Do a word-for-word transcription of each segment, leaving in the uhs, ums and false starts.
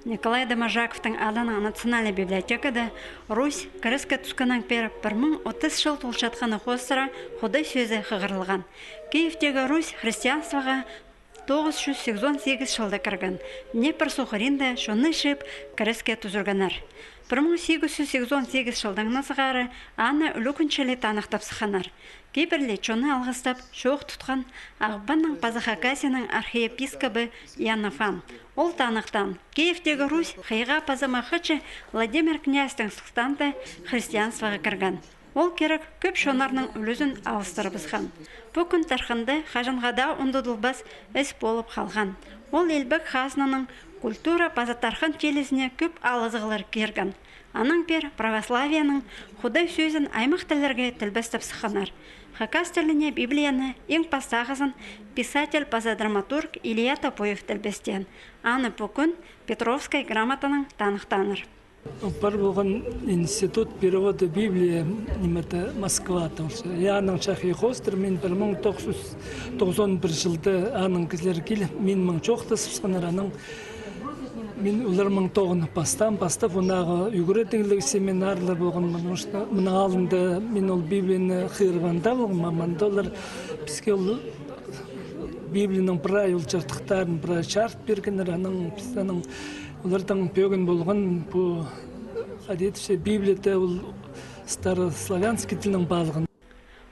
Николай Доможаковтың адынаң национальный библиотекада Русь кіреске тӱскеннең пеер пір муң отыс чыл толчатханы хоостыра Худай сӧзі хығырылған. Киевтегі Русь христианствоға тоғыс чӱс сигізон сигіс чылда кірген. Днепр суғ хыринда чонны чыып, кіреске тӱзіргеннер. Пір муң сигізон сигізон сигіс чылдаң сығара аны ӱлӱкӱнҷілі таныхтап сыхханнар. Кибірлі чонны алғыстап, чоох тутхан Ағбанның паза Хакасияның архиепискобы Иоанн Фан. Ол таныхтаан: Киевтегі Русь хыйға паза махачы Владимир князьтің сылтаанда христианствоға кірген. Ол кирек кӧп чоннарның ӱлӱзін алыстырыбысхан. Пу кӱн Тархында хаҷанға даа ундудылбас іс полып халған. Ол илбек хазнаның культура паза тархан чилізіне кӧп алызығлар кирген. Анаң пеер православиенің Худай сӧзін аймах тіллерге тілбестеп сыхханнар. Хакас тіліне Библияны иң пастағызын писатель паза драматург Илья Топоев тілбестеен. Аны пу кӱн Петровскай грамотанаң таныхтааннар. Пар полған институт перевода Библии, ниме-де, Москвада. Ол чахи хоостыра мин пір муң тоғыс чӱс тоғызон пір чылда аның кізілері киліп, мин мынаң чоохтасыбысханнар, анаң мин оларнаң тоғынып пастаам, пастап, ондағы ӱгредігліг семинарлар полған, потому что мының алнында мин ол Библияны хығырып анда полғам, ам анда олар піске ол Библияның прай ол чардыхтарын прай чарыт пиргеннер, анаң піс анаң олардаң пӧгін полған пу, хайди тіпче, Библияда ол старославянский тілнің палығын.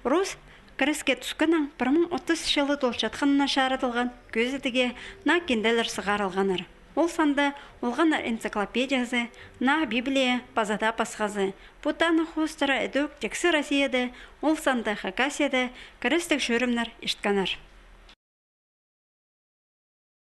Русь кіреске тӱскеннең пір муң отыс чылы толчатханына чарыдылған кӧзідіге наа кинделер сығарылғаннар. Ол санда олғаннар энциклопедиязы, наа Библия паза даа пасхазы. Пу таных хоостыра ідӧк тиксі Россияда, ол санда Хакасияда кірестіг чӧрімнер ирткеннер.